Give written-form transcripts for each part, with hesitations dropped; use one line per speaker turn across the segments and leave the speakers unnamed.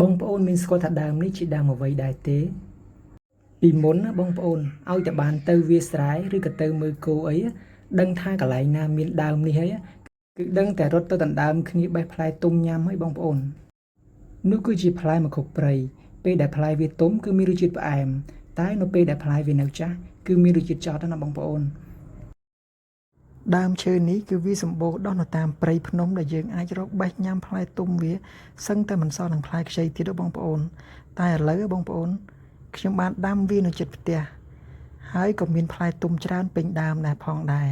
បងប្អូនមានស្គាល់ថាដើមនេះជាដើមអ្វីដែរទេ ពីមុនណាបងប្អូនឲ្យតែបានទៅវាលស្រែឬក៏ទៅមើលគោអីដឹងថាកន្លែងណាមានដើមនេះហើយគឺដឹងតែរត់ទៅដណ្ដើមគ្នាបេះផ្លែទុំញ៉ាំហើយបងប្អូននោះគឺជាផ្លែមង្ឃុកព្រៃពេលដែលផ្លែវាទុំគឺមានរសជាតិផ្អែមតែនៅពេលដែលផ្លែវានៅចាស់គឺមានរសជាតិចត់ណាបងប្អូន ដើមឈើនេះគឺវាសម្បូរដុះនៅតាមព្រៃភ្នំដែលយើងអាចរកបេះញ៉ាំផ្លែទុំវាសឹងតែមិនសល់នឹងផ្លែខ្ចីទៀតទេបងប្អូន តែឥឡូវបងប្អូនខ្ញុំបានដាំវានៅជិតផ្ទះហើយក៏មានផ្លែទុំច្រើនពេញដើមដែរផងដែរ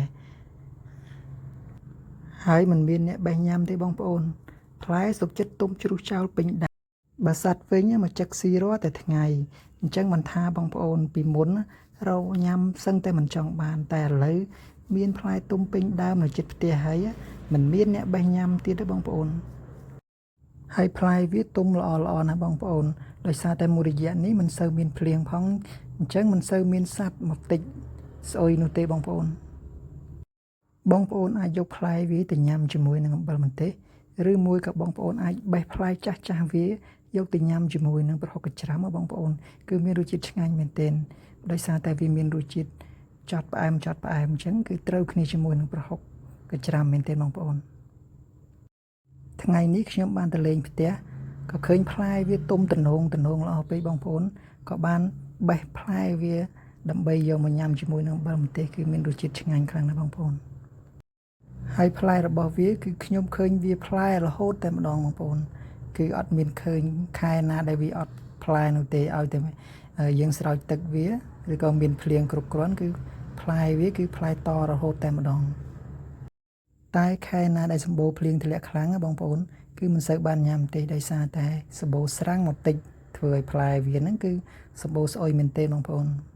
ហើយមិនមានអ្នកបេះញ៉ាំទេបងប្អូន ផ្លែសុខចិត្តទុំជ្រុះចោលពេញដើមបើសត្វវិញមកចឹកស៊ីរាល់តែថ្ងៃអញ្ចឹងមិនថាបងប្អូនពីមុនរកញ៉ាំសឹងតែមិនចង់បានតែឥឡូវមានផ្លែទុំពេញដើមនៅជិតផ្ទះហើយមិនមានអ្នកបេះញ៉ាំទៀតទេបងប្អូន ហើយផ្លែវាទុំល្អល្អណាស់បងប្អូនដោយសារតែមួយរយៈនេះមិនសូវមានភ្លៀងផងអញ្ចឹងមិនសូវមានសត្វមកទិចស្អុយនោះទេបងប្អូន បងប្អូនអាចយកផ្លែវាទៅញ៉ាំជាមួយនឹងអំបិលម្ទេសឬមួយក៏បងប្អូនអាចបេះផ្លែចាស់ចាស់វាយកទៅញ៉ាំជាមួយនឹងប្រហុកកញ្ច្រាំបងប្អូនគឺមានរសជាតិឆ្ងាញ់មែនទែនដោយសារតែវាមានរសជាតិចត់ផ្អែមចត់ផ្អែមអញ្ចឹងគឺត្រូវគ្នាជាមួយនឹងប្រហុកកញ្ច្រាំមែនទែនបងប្អូន ថ្ងៃនេះខ្ញុំបានទៅលេងផ្ទះក៏ឃើញផ្លែវាទុំតំណងតំណងល្អពេកបងប្អូនក៏បានបេះផ្លែវាដើម្បីយកមកញ៉ាំជាមួយនឹងអំបិលម្ទេសគឺមានរសជាតិឆ្ងាញ់ខ្លាំងណាស់បងប្អូនហើយផ្លែរបស់វាគឺខ្ញុំឃើញវាផ្លែរហូតតែម្ដងបងប្អូនគឺអត់មានឃើញខែណាដែលវាអត់ផ្លែនោះទេឲ្យតែយើងស្រោចទឹកវាឬក៏មានភ្លៀងគ្រប់គ្រាន់គឺផ្លែវាគឺផ្លែតរហូតតែម្ដង តែខែណាដែលសម្បូរភ្លៀងធ្លាក់ខ្លាំងណាបងប្អូនគឺមិនសូវបានញ៉ាំទេដោយសារតែសម្បូរស្រាំងមកតិចធ្វើឲ្យផ្លែវាហ្នឹងគឺសម្បូរស្អុយមែនទេបងប្អូន។